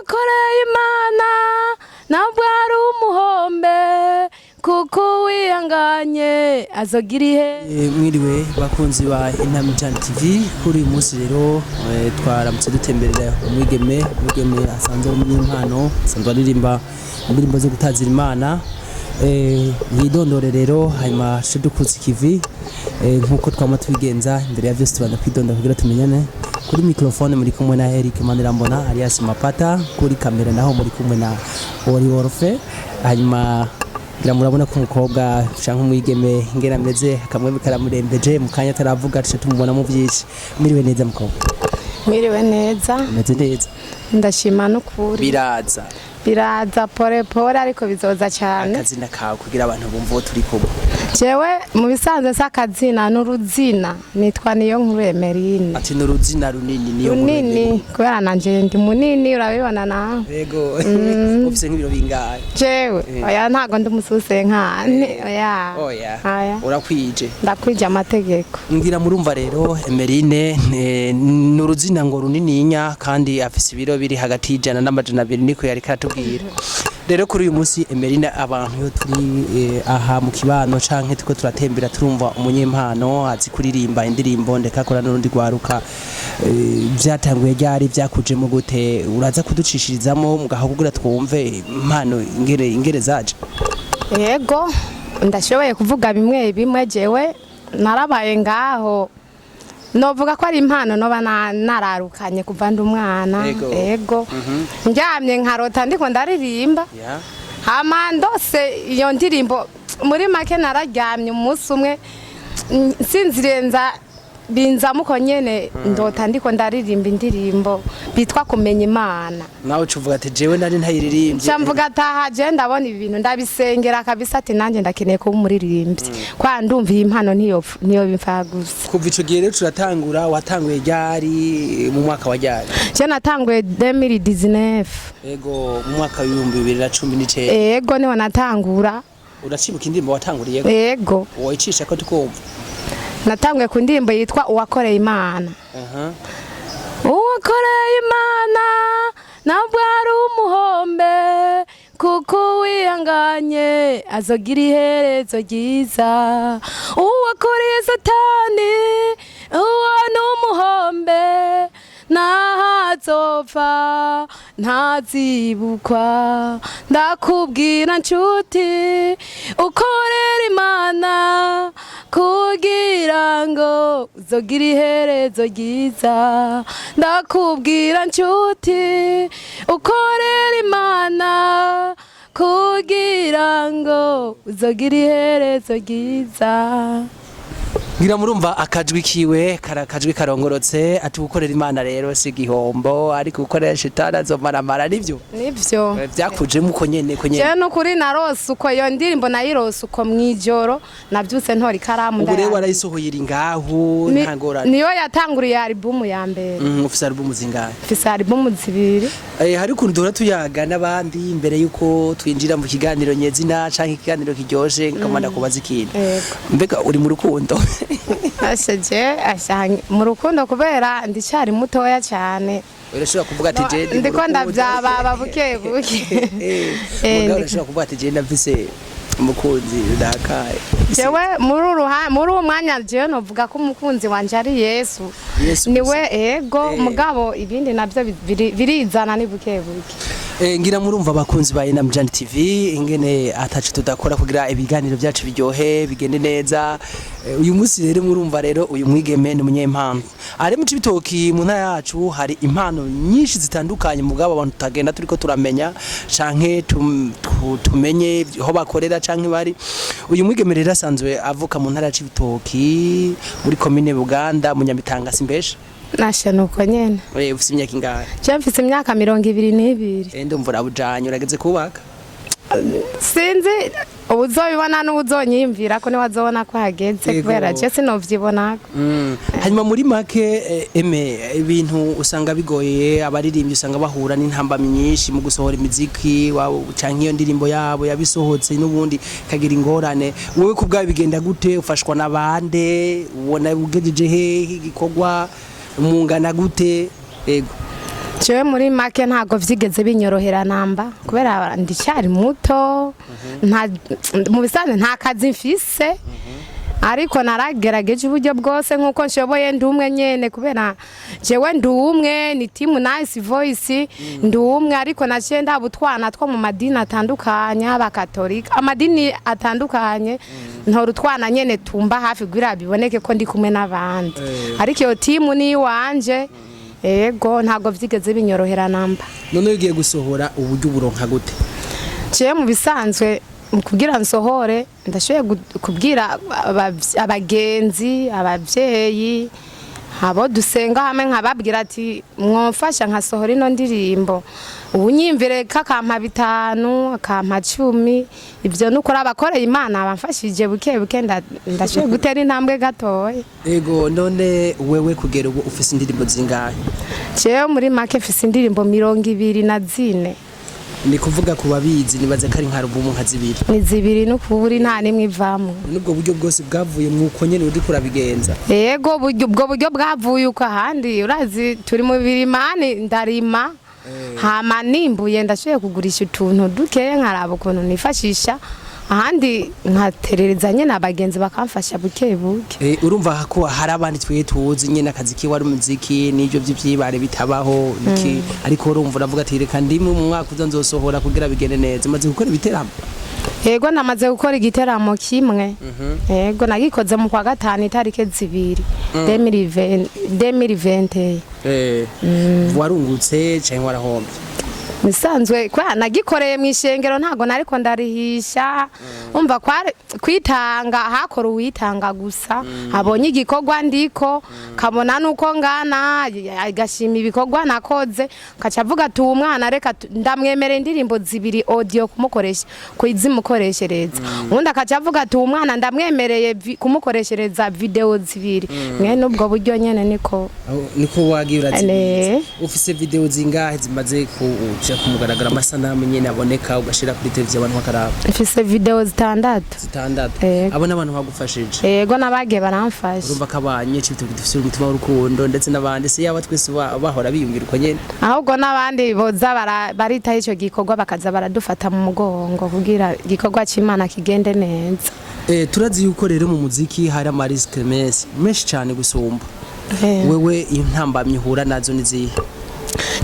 Uwakoreye Imana ntabwo ari umuhombe, kuko uwihanganye azogira ihe. Mwiriwe bakunzi ba Intamijana TV. Kuri uyu munsi rero twaramutse dutemberera umwigeme asanzwe ari umunyempano, asanzwe aririmba indirimbo zo gutazira Imana. Yidondore rero, hanyuma tuce dukuza ikivi. Nk'uko twama tubigenza, imbere ya byose tubanza kwidondora kugira tumenyane. Kuri microphone muri kumwe na Eric Manirambona alias Mapata, kuri kamera naho muri kumwe na Ori Orfe. Hanyuma ngira murabona ko umukobwa canke umwigeme ingene ameze, akamwembe karamurembeje. Mu kanya ataravuga tuce tumubonamo vyinshi. Mwiriwe neza, mukobwa? Mwiriwe neza. Umeze neza? Ndashima n'ukuri. Biraza. Biraza pore pore, ariko bizoza cyane. Akazina kawe kugira abantu bumve uwo turi kumwe? Jewe mu bisanzwe si akazina, n'uruzina. Nitwa Niyo Nkuru Emerine. Ati ni uruzina runini, Niyo Nkuru. Runini kubera nanje ndi munini, urabibona nawe. Yego, ufise nk'ibiro bingahe? Jewe oya, ntago ndi umususe nkane, oya. Oya. Oya. Urakwije? Ndakwije amategeko. Ngira murumva rero, Emerine ni uruzina ngo runininya, kandi afise ibiro biri hagati y'100 n'200, niko yari karatubwira. Rero kuri uyu munsi, Emerine, abantu iyo turi aha mu kibano canke turiko turatembera, turumva umunyempano azi kuririmba indirimbo ndeka akora n'urundi rwaruka. Vyatanguye ryari? Vyakujemo gute? Uraza kuducishirizamo mugaho kugira twumve impano ingere zaje. Yego, ndashoboye kuvuga bimwe bimwe. Jewe narabaye ngaho, novuga ko ari impano noba nararukanye kuva ndi umwana. Yego. Yego, ndyamye nkarota ndiko ndaririmba. Hama ndose iyo ndirimbo, muri make nararyamye umunsi umwe nsinziriye, nza binzamuko nyene, ndota ndiko ndaririmba indirimbo bitwa "Kumenya Imana". Nawe ucuvuga ati jewe nari ntayiririmbye. Nca mvuga ataha je ndabona ibi bintu, ndabisengera kabisa, ati nanjye ndakeneye kuba umuririmbyi, kwa ndumva iyi mpano niyo bimfa gusa. Kuva ico gihe rero turatangura, watanguye ryari, mu mwaka wa ryari? Je natanguye 2019. Ego, mu mwaka w'2019. Ego, niho natangura. Uracibuka indirimbo watanguriyeko? Ego. Woyicisha ko tukumva? Natanguye ku ndirimbo yitwa "Uwakoreye Imana". Uwakoreye Imana ntabwo ari umuhombe, kuko uwihanganye azogira iherezo ryiza. Uwakoreye Satani, uwo ni umuhombe, ntahazopfa ntazibukwa. Ndakubwira nshuti, ukorera Imana kugira ngo uzogira iherezo ryiza. Ndakubwira nshuti, ukorera Imana kugira ngo uzogira iherezo ryiza. Ngira murumva akajwi kiwe, kara akajwi karongorotse. Ati gukorera Imana rero si igihombo, ariko gukorera Shitani azomaramara, nivyo? Nivyo. Vyakujemo uko nyene ko nyene? Jewe nukuri narose uko, iyo ndirimbo nayirose uko mwijoro, navyutse ntora ikaramu. Ubu rero ndayandika. warayisohoye, iri ngaho, nta ngorane? Niyo yatanguriye alubumu ya mbere. Ufise alubumu zingahe? Mfise alubumu zibiri. Hari ukuntu duhora tuyaga n'abandi imbere yuko twinjira mu kiganiro nyezina canke ikiganiro kiryoshe, nkamanda kubaza ikintu. Yego. Mbega uri mu rukundo? Asha, je asha mu rukundo kubera ndicyari mutoya cyane. Urashobora kuvuga ati je ndi mu Ndiko rukundo. ndavyababa buke buke. Mugabo urashobora kuvuga ati je ndafise umukunzi runaka? Jewe muri uwo mwanya, jewe novuga ko umukunzi wanje ari Yesu. Yesu? Niwe, ego. Mugabo ibindi navyo birizana ni buke buke. Ngira murumva, abakunzi ba Inamjani TV, ingene atacu tudakora kugira ibiganiro byacu biryohe, bigende neza. Uyu munsi rero murumva rero uyu mwigeme ni umunyempano ari mu Cibitoki, mu ntara yacu. Hari impano nyinshi zitandukanye, mugabo abantu tutagenda turiko turamenya canke tumenye aho bakorera canke bari. Uyu mwigeme rero asanzwe avuka mu ntara ya Cibitoki, muri komine Buganda, mu Nyamitanga, simbeshe? Nashe nuko nyene. Ufise imyaka ingahe? Jewe mfise imyaka 22. Ndumva urabujanye, urageze kubaka. Sinzi, ubuzobibona n'ubuzonyiyumvira ko niwe azobona ko hageze. Kubera je sinovyibonako. Hanyuma muri make, eme ibintu usanga bigoye abaririmbyi, usanga bahura n'intambamyi nyinshi mu gusohora imiziki wabo canke iyo ndirimbo yabo yabisohotse n'ubundi ikagira ingorane. Wowe ku bwawe bigenda gute? Ufashwa na bande? Ubona ugejeje hehe igikorwa? Mungana gute? Ego. Jewe muri make ntabwo vyigeze binyorohera namba, kubera ndicyari muto, nta mu bisanzwe nta kazi mfise, ariko naragerageje uburyo bwose nk'uko nshoboye. Ndi umwe nyene, kubera jewe ndi umwe, ni team Nice Voice, ndi umwe, ariko naciye ndaba utwana two mu madini atandukanye, abakatolika, amadini atandukanye, ntora utwana nyene tumba hafi kugira biboneke ko ndi kumwe n'abandi, ariko iyo timu ni iwanje. Ego, ntabwo vyigeze binyorohera namba. None ugiye gusohora, uburyo uburonka gute? Jewe mu bisanzwe, mu kugira nsohore, ndashoboye kubwira abagenzi, abavyeyi, abo dusenga hamwe, nkababwira ati mwomfasha nkasohora ino ndirimbo. Ubu nyimvire kakampa 5, akampa 10. Ivyo nukuri, abakoreye Imana bamfashije buke buke, ndashoboye gutera intambwe gatoya. Ego, none wewe kugera ubu ufise indirimbo zingahe? Jewe muri make mfise indirimbo 24. Ni kuvuga ku babizi, nibaza ko ari nka alubumu nka zibiri. Ni zibiri n'ukuri, nta nimwe ivamwo. N'ubwo buryo bwose bwavuye mwuko nyene uriko urabigenza? Yego, ubwo buryo bwavuye uko. Ahandi urazi turi mu birimani, ndarima, hama nimbuye ndashoboye kugurisha utuntu dukeya, nkaraba ukuntu nifashisha, ahandi nkaterereza nyene abagenzi bakamfasha buke buke. Urumva ko hari abandi twe tuzi nyene akazi kiwe ari umuziki n'ivyo vy'ivyibare bitabaho iki, ariko urumva uravuga ati reka ndimwe mu mwaka uza nzosohora kugira bigende neza. Umaze gukora ibiteramo? Yego, namaze gukora igiteramo kimwe. Yego, nagikoze mu kwa gatanu itarike 2, 2020. Warungutse canke warahombye? Misanzwe kwa nagikoreye mu ishengero, ntago nariko ndarihisha. Umva, kwari kwitanga, hakora uwitanga gusa, abonye igikorwa ndiko, kabona nuko ngana, agashima ibikorwa nakoze, kaca avuga ati uwo mwana reka ndamwemerera indirimbo zibiri audio kumukoresha, kuzimukoreshereza. Ubundi akaca avuga ati uwo mwana ndamwemereye kumukoreshereza video zibiri. Mwene ubwo buryo nyene niko. Aho niko wagiye urazibitsa? Ne. Ufise video zingahe zimaze kuja kumugaragara, amasanamu nyene aboneka ugashira kuri televiziyo abantu bakaraba? Mfise video 6. 6? Yego. Abo n'abantu bagufashije? Yego, n'abagiye baramfasha. Urumva ko abanye Cibitoke dufise umutima w'urukundo, ndetse n'abandi si yaba twese bahora biyumvira uko nyene. Ahubwo n'abandi boza baritaho ico gikorwa, bakaza baradufata mu mugongo kugira igikorwa c'Imana kigende neza. Turazi yuko rero mu muziki hari ama risques menshi menshi cyane gusumba. Wewe intambamyi uhura nazo ni zihe?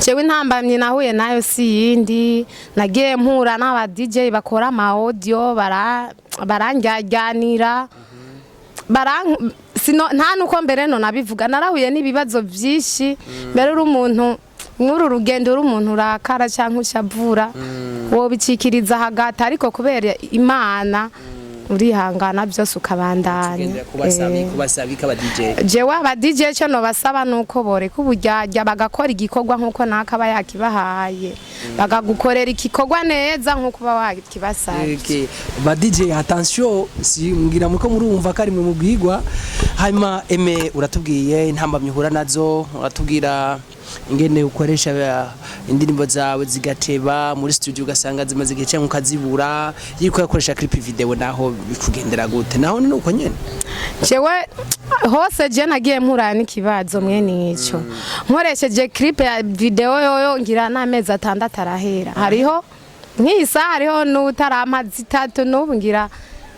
Jewe intambamyi nahuye nayo si yindi, nagiye mpura n'aba DJ bakora ama audio, baranjyajyanira, sino nta nuko mbere no nabivuga, narahuye n'ibibazo byinshi. Mbere uri umuntu mw'uru rugendo, uri umuntu urakara cyangwa ushavura, wobicikiriza hagati, ariko kubera Imana urihangana byose ukabandanya. Tugendera kubasabi kubasabi kaba DJ? Jewe aba DJ cyo nobasaba nuko boreka uburyarya, bagakora igikorwa nkuko nakaba yakibahaye, bakagukorera igikorwa neza nkuko uba wakibasabye. Okay. Ba DJ, attention, si ngira muko murumva ko ari mwe mubwirwa. Hanyuma eme uratubwiye intambamyi uhura nazo, uratubwira ingene ukoresha indirimbo zawe zigateba muri studio, ugasanga zimaze igihe cyangwa ukazibura. Yiko yakoresha clip video naho bikugendera gute? Naho ni uko nyene? Jewe hose je nagiye mpura n'ikibazo mwene ico. Nkoresheje clip ya video yoyo ngira n'amezi 6 arahera, hariho nk'iyi saha hariho n'utarampa 3 n'ubu, ngira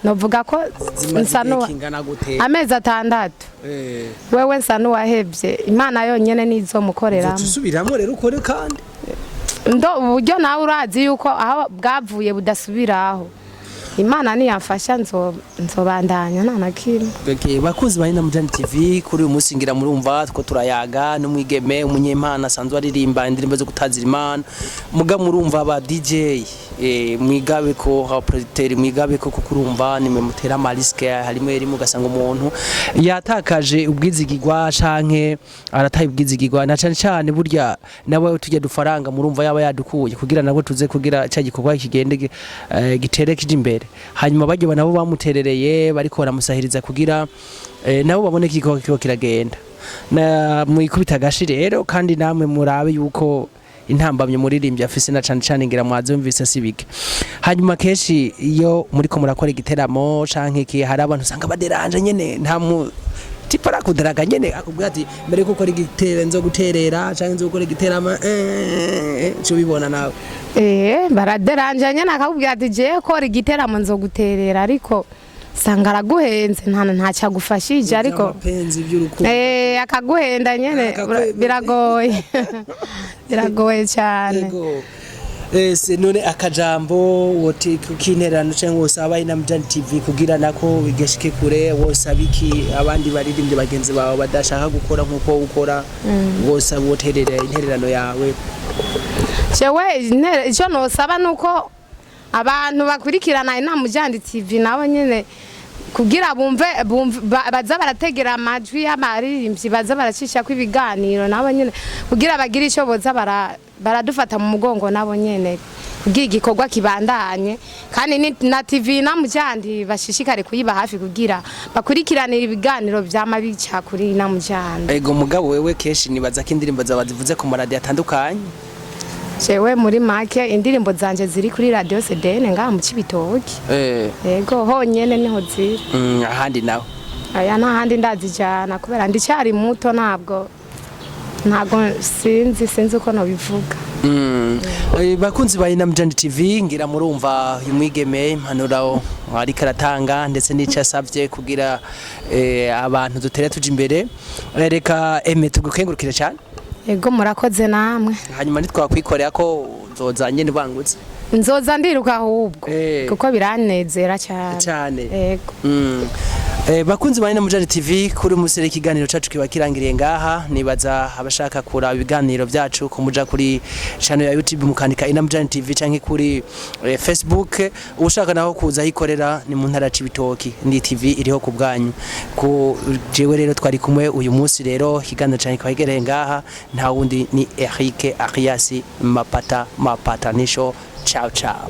novuga ko Zimaze nsa igihe kingana gute? Amezi 6. Wewe nsa n'uwahevye, Imana yonyene nizomukoreramo. Uzosubiramwo rero ukore kandi. Ndo uburyo nawe urazi yuko aho bwavuye budasubiraho. Imana niyamfasha nzobandanya nta na kimwe. Okay, bakunzi ba Mujani TV, kuri uyu munsi ngira murumva two turayaga n'umwigeme umunyempano asanzwe aririmba indirimbo zo gutazira Imana. Muga murumva aba DJ, mwigabe ko aba producteur mwigabe ko, kuko urumva nimwe mutera ama risques. Harimo rimwe ugasanga umuntu yatakaje ubwizigirwa canke arataye ubwizigirwa, na cane cane burya nawe tujya dufaranga murumva yaba yadukuye kugira nabo tuze kugira cya gikorwa kigende gitere kije imbere. Hanyuma bajya nabo bamuterereye bariko baramusahiriza kugira nabo babone ko igikorwa kiriko kiragenda na mwikubita agashi rero. Kandi namwe murabe yuko intambamye muririmbyi afise, na cane cane ngira mwazumvise sibike. Hanyuma kenshi iyo muriko murakora igiteramo canke iki, hari abantu usanga baderanje nyene, nta mu Tipo arakudaraga nyene, akubwira ati mbere yuko ukora igitero nzo guterera, canke nzo gukora igiterama, cyo ubibona nawe? Baraderanja nyene, akakubwira ati jewe kora igiteramo nzoguterera, ariko sanga araguhenze, ntacyo agufashije, ariko amapenzi by'urukundo. Akaguhenda nyene. Akakwemera. Biragoye, biragoye cyane. Ego. Ese none akajambo wote kintererano cyangwa wosaba Inamujani TV kugira nako bigashike kure, wosaba iki abandi baririmbyi bagenzi bawe badashaka gukora nkuko ukora? Wosaba, woterera intererano yawe? Jewe icyo nosaba nuko abantu bakurikirana Inamujani TV nabo nyene kugira bumve baza barategera amajwi y'abaririmbyi, baza baracishako ibiganiro, nabo nyene kugira bagire icyo boza baradufata mu mugongo nabo nyene kugira igikorwa kibandanye, kandi na TV Inamujani bashishikare kuyiba hafi kugira bakurikiranire ibiganiro vyama bica kuri Inamujani. Ego, mugabo wewe kenshi nibaza ko indirimbo zawe zivuze ku maradiyo atandukanye. Jewe muri make indirimbo zanje ziri kuri radio CDN ngaha mu Cibitoki. Yego, honyene niho ziri. Ahandi nawe? Aya, nta handi ndazijana kubera ndicyari muto, ntabwo sinzi uko nobivuga. Bakunzi ba Inamujani TV, ngira murumva uyu mwigeme impanuro ariko aratanga ndetse n'ico asavye kugira abantu dutere tuja imbere. Reka eme tugukengurukire cyane. Yego, murakoze namwe. Hanyuma nitwakwikorera ko uzoza nyene ubangutse. Nzoza ndiruka ahubwo kuko biranezera cyane. Cyane. Yego. Bakunzi ba Inamujani TV, kuri musere ikiganiro cacu kiba kirangiriye ngaha. Nibaza abashaka kuraba ibiganiro byacu kumuja kuri channel ya YouTube mukandika Inamujani TV canke kuri Facebook. Ushaka naho kuza hikorera ni mu ntara ya Cibitoki, ni TV iriho ku bwanyu. Ku jewe rero twari kumwe uyu munsi rero, ikiganiro cyane kiba kigereye ngaha, nta wundi ni Eric Arias Mapata Mapatanisho. Ciao ciao.